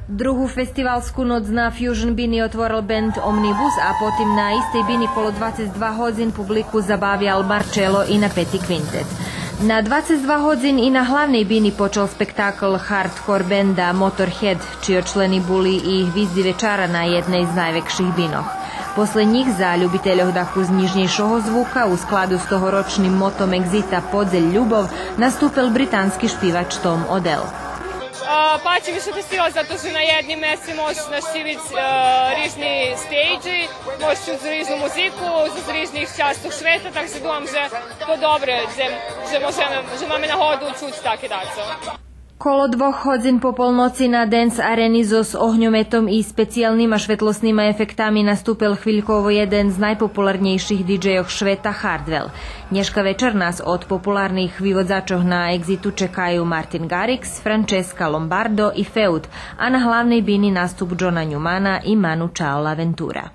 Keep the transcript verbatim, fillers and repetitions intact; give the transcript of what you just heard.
Другу фестивалску ноц на Fusion бини отворел бенд Omnibus, а потим на истей бини коло двацец два годзин публику забавял Марчело и Напети квинтет. На двацец два годзин и на главней бини почал спектакл хардкор бенда Motorhead, чийо члени були и гвизди вечара на єдней з найвекших бинох. После нїх за любительох дакус нїжнєйшого звука у складу з тогорочним мотом Екзита Подзель любов наступел британски шпивач Том Одел. A, paczi mi se festival zato że na jednim mestu možeš naštivit e, rižni stage-i, možeš čut rižnu muziku z rižnih častih šveta, tak da duvam že to dobro, že, že, možeme, že mame nahodu čut take daco. Коло двох годзин по полноци на Денс Арени зоз огньометом и специялнима шветлоснима ефектами наступел хвильково єден з найпопуларнєйших диджейох швета Хардвел. Нєшка вечар нас од популарних виводзачох на Екзиту чекаю Мартин Гарикс, Франческа Ломбардо и Феут, а на главней бини наступ Джона Нюмана и Ману Чао Лавентура.